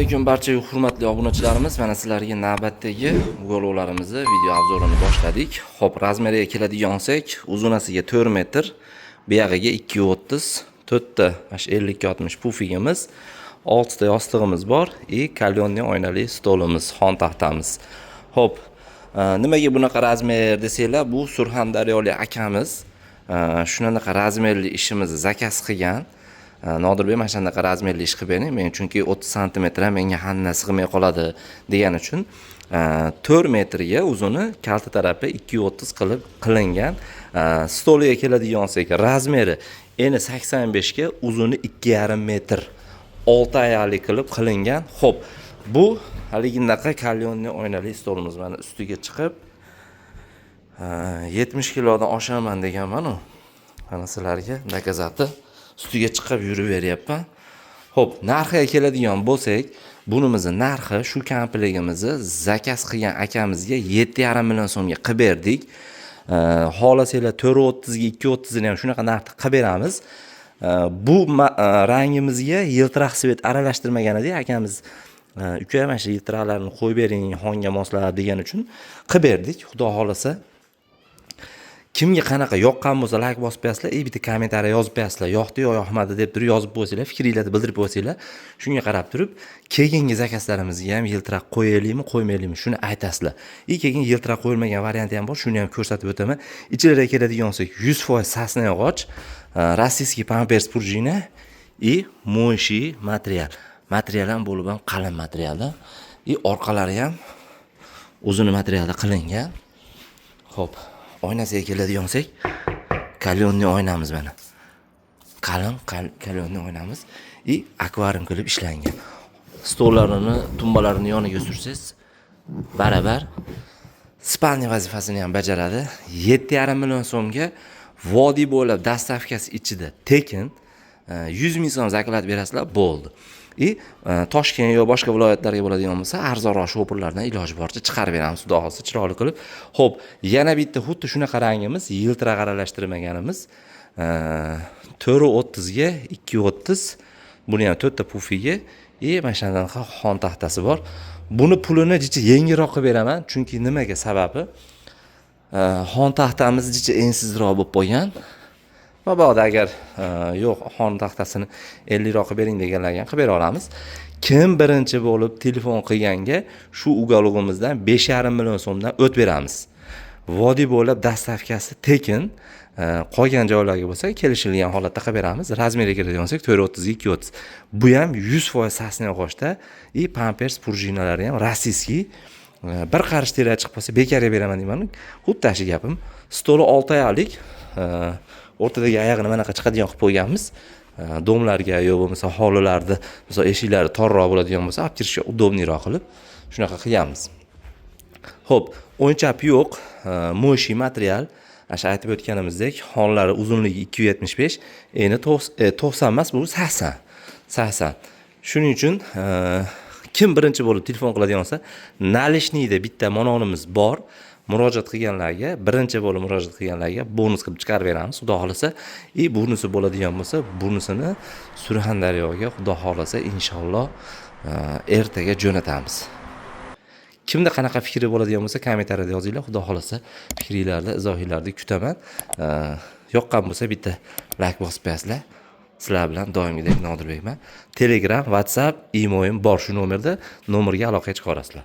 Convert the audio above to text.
Alaykum, barcha hurmatli obunachilarimiz. Mana sizlarga navbatdagi уголок larimizni video обзор ini boshladik. Xo'p, razmeriga keladigan olsak, uzunasiga 4 metr, bu yog'iga 2.30, to'rtta mana shu 50 60 pufigimiz, oltita yostig'imiz bor и каленый oynali stolimiz, xon taxtamiz. Xo'p, nimaga bunaqa razmer desanglar, bu Surxondaryolik akamiz shunaqa razmerli ishimizni zakaz qilgan. Nodirbek, mana shunaqa razmerli ish qilib bering men, chunki 30 santimetr ham menga hamma sig'may qoladi degani uchun 4 metrga uzuni, kalta tarafi 2.30 qilib qilingan. Stoliga keladigan olsak, razmeri eni 85 ga, uzuni 2,5 metr, olti oyoqli qilib qilingan. Xo'p, bu haligindaqa каленый oynali stolimiz. Mana ustiga chiqib 70 kilodan oshaman deganmanu, mana sizlarga доказать, ustiga chiqib yuraveryapman. Xo'p, narxiga keladigan bo'lsak, bunimizni narxi, shu komplegimizni zakaz qilgan akamizga 7,5 million so'mga qilib berdik. Xohlasanglar, 4.30ga 2.30ni ham shunaqa narxda qilib beramiz. Bu rangimizga yiltiroq свет aralashtirmagan edik. Akamiz "Uka, mana shu yiltiroqlarni qo'yib bering, xonga moslab", degani uchun qilib berdik. Xudo xohlasa, kimga qanaqa yoqqan bo'lsa, layk bosib qo'yasizlar и bitta kommentariy yozib qo'yasizlar, yoqdi yo yoqmadi deb turib yozib qo'ysanglar, fikringlarni bildirib qo'ysanglar, shunga qarab turib keyingi zakazlarimizga ham yiltiroq qo'yaylikmi, qo'ymaylikmi, shuni aytasizlar. И keyin yiltiroq qo'yilmagan varianti ham bor, shuni ham ko'rsatib o'taman. Ichilariga keladigan bo'lsak, 100% сосна yog'och, российский памперс пружина и моющий material. Material ham bo'lib ham qalin materialda и orqalari ham o'zini materialda qilingan. Xo'p, oynasiga keladigan bo'lsak, каленый oynamiz, mana qalin каленый oynamiz и akvarium qilib ishlangan. Stollarini, tumbalarini yoniga sursangiz, baravar спальня vazifasini ham bajaradi. 7,5 million so'mga vodiy bo'ylab доставка si ichida tekin, 100 000 so'm заклад berasizlar, bo'ldi. И Toshkent yo boshqa viloyatlarga bo'ladigan bo'lsa, arzonroq shopirlardan iloji boricha chiqarib beramiz, xudo xohlasa, chiroyli qilib. Ho'p, yana bitta xuddi shunaqa rangimiz, yiltiroq aralashtirmaganimiz, 4.30ga 2.30, buni ham to'rtta pufigi и mana shunaqa xon taxtasi bor. Buni pulini jicha yengilroq qilib beraman, chunki nimaga, sababi xon taxtamiz jicha ensizroq bo'lib qolgan. Mabodo agar yo'q, xon taxtasini 50roq qilib bering deganlarga ham qilib bera olamiz. Kim birinchi bo'lib telefon qilganga shu уголок imizdan 5,5 million so'mdan o't beramiz, vodiy bo'ylab доставка si tekin. Qolgan joylarga bo'lsa, kelishilgan holatda qilib beramiz. Razmeriga keladigan bo'lsak, 4.30 2.30, bu ham 100% сосна yog'ochda и pampers prujinalari ham российский. Bir qarish teri chiqib qolsa, bekorga beraman deyman, xuddi shu gapim. Stoli olti oyoqlik, o'rtadagi oyog'ini manaqa chiqadigan qilib qo'yganmiz. Дом larga yo bo'lmasa hovlilarni, misol, eshiklari torroq bo'ladigan bo'lsa, olib kirishga удобный roq qilib shunaqa qilganmiz. Ho'p, o'ng chapi yo'q, моющий material. Ana shu aytib o'tganimizdek, xonlari uzunligi 2.75, eni 90 emas, bu 80, 80. Shuning uchun kim birinchi bo'lib telefon qiladigan bo'lsa, наличный da bitta manonimiz bor. Murojaat qilganlarga, birinchi bo'lib murojaat qilganlarga bonus qilib chiqarib beramiz, xudo xohlasa. И bonusi bo'ladigan bo'lsa, bonusiini Surxondaryoga, xudo xohlasa, inshaalloh, ertaga jo'natamiz. Kimda qanaqa fikri bo'ladigan bo'lsa, kommentariyada yozinglar. Xudo xohlasa, fikringlarni, izohinglarni kutaman. Yoqqan bo'lsa, bitta layk bosib qo'yasizlar. Sizlar bilan doimgidek Nodirbekman. Telegram, WhatsApp, imoyim bor shu nomerda, nomerga aloqaga chiqa olasizlar.